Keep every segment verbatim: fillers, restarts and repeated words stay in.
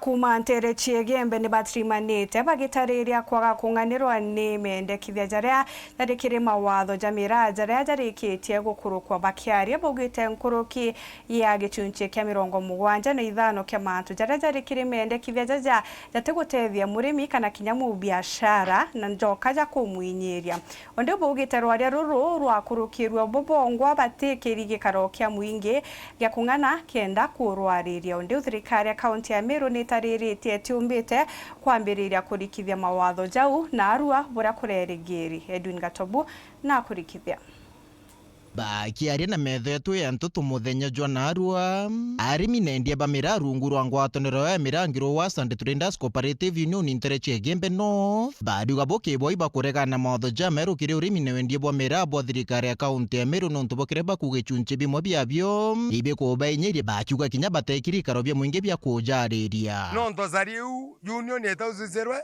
Kuuma nteere cia Igembe ni batirimanite bagitariria kwaga kung'anirwa ni mendekithia jaria jari kiri mawatho ja miraa jaria jarikitie gukurukwa. Bakiaria baugite nkuruki ya gichunchi kia mirongo mugwanja na ithano kia mantu jaria jari kiri mendekithia jaja jatigutethia murimi kana kinya mubiashara na njoka ja kumwinyiria. Undi baugite rwaria ruru rwakurukirwe bubongwa batikiri gikaro kia mwingi gia kung'ana kenda kurwariria. Undi thirikari ya kaunti ya Meru nitariritie itiumbite kwambiriria kurikithia mawatho jau na arua buria kurerigiri. Edwin Gatobu na kurikithia. Bakiaria na metho yetu ya ntutu muthenya jwa narua, arimi na endia ba miraa rungu rwa ngwataniro ya miraa Ngiro wa Sunday Traders Cooperative Union ntere cia Igembe North, bariuga bukibwa ibakuregana na mawatho jameru kiri urimi na wendia bwa miraa bwa thirikari ya kaunti ya Meru, nontu bwa kiria bakuga ichunchi bimwe biabio ibikubainyiria, bakiuga kinya batekiri ikaro bia mwingi bia kujariria. Nontu cari iu union itausisirwe,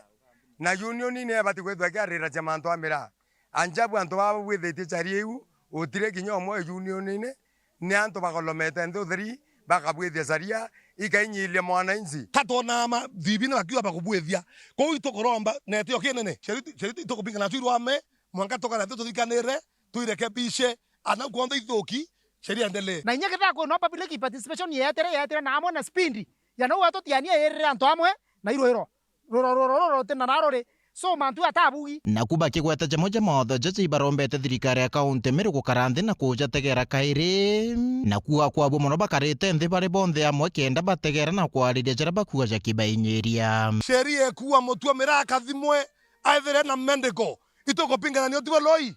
na union ni ibati kwithwa ikiarira cia mantu a miraa. Anjabu antu baba bwithitie cari iu, utire kinya umwe unionine, ni antu bagolomete nthi utheri, bakabwithia caria, ikainyiria mwananchi. Ka twonaa ma-, thibina bakiuga bakubwithia. Kou itukuromba, na itio kinene. Ceri, ceri itukupingana nacio irwame, mwanka tukara nthi tuthikanire, tuirekebishe, ana kwonda ithuki, sheria endelee. Na inya kethira kwina public participation yeetire, yeetire na amwe na speed, ya nou atutianie irire antu amwe na irwiro. Ruro, ruro, ruro rutina na ruri. So, mantu atabugi. Naku bakigweta jamwe ja mawatho jaja ibarombete thirikari ya kaunti Meru gukara nthi na kujategera kairi, na kuuga kwabo mono bakarite nthi bari bonthe amwe kenda bategera na kwariria jaria bakuuga jakibainyiria. Sheria ikuuga mutua miraa akathimwe aithire na medical. Itukupingana ni utibo loi?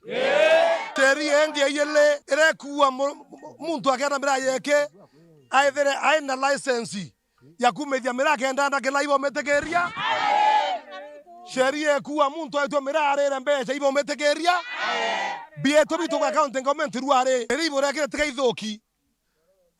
Sheria ingi ya iyili iria ikuuga mu-, mu-, muntu akienda miraa yeke aithire aina license ya kumithia miraa kenda ndakila ibomitikiria. Sheria ikuuga muntu aitwa miraa arire mbeca ibomitikiria. Bietu bitu kwa county government ruari. Iri iburekire tiga ithuki.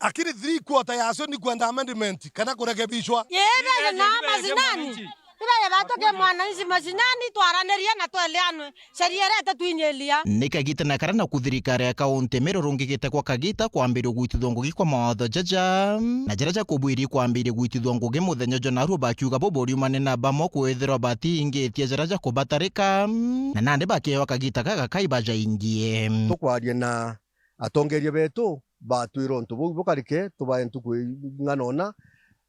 Lakini three quarter yacio ni kwenda amendment kana kurekebishwa. Yeye na mashinani. Ibaye batuke mwananchi mashinani, twaranirie na tweleanwe. Sheria iria itatwinyiria. Ni kagita na karia naku thirikari ya kaunti Meru rungikite kwa kagita kwambiria gwitithua ngugi kwa mawatho jaja, na jaria jakubwiri kwambiria gwitithua ngugi muthenya jwa narua, bakiuga bo buriumane na bamwe kwithirwa batiingitie jaria jakubatarika, na nandi bakeewa kagita gagakai bajaingie. Tukwaria na atongeria betu, batwira untu buu bukarike, tubae ntuku ing'ana una,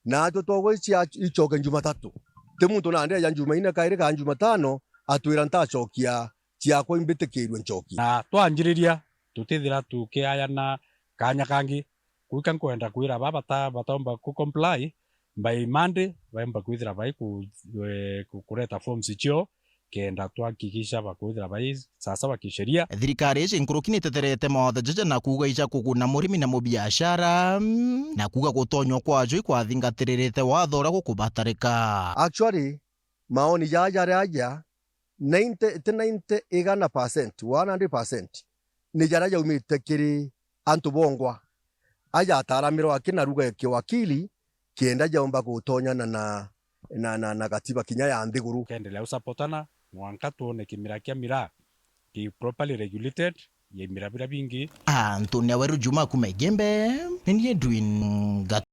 naatwe twagwa icia-, icoke Jumatatu. Ti muntu nandi aja Jumaine kairi kana Jumatano, atwira ntacokia ciakwa imbitikirue ncokie. Na twanjiriria, tutithira tukiayana kaanya kangi. Gwika nkwenda kwira baba bata-, bataumba ku comply, by Monday, baumba kwithira bai ku-, eh, ku-, kureta forms cio, kenda twahakikisha bakwithira bai sawasawa kisheria. Thirikari iji nkuruki niteterete mawatho jaja na kuuga ija kuguna murimi na mubiashara, na kuuga gutonywa kwajo ikwathingatirite watho uria gukubatarika. Actually, maoni jaja jaria aja, ninety, ti ninety, igana percent, one hundred percent, ni jaria jaumite kiri antu bongwa. Aja ataramirwa aki na ruga ya kiwakili, kenda jaumba gutonyana na, na, na, na gatiba kinya ya nthiguru. Kendelea usapotana, mwanka twone kimira kia miraa ki properly regulated, ya imira biria bingi. Anthony Aweru Juma kuma Igembe, ni ni Edwin Gat-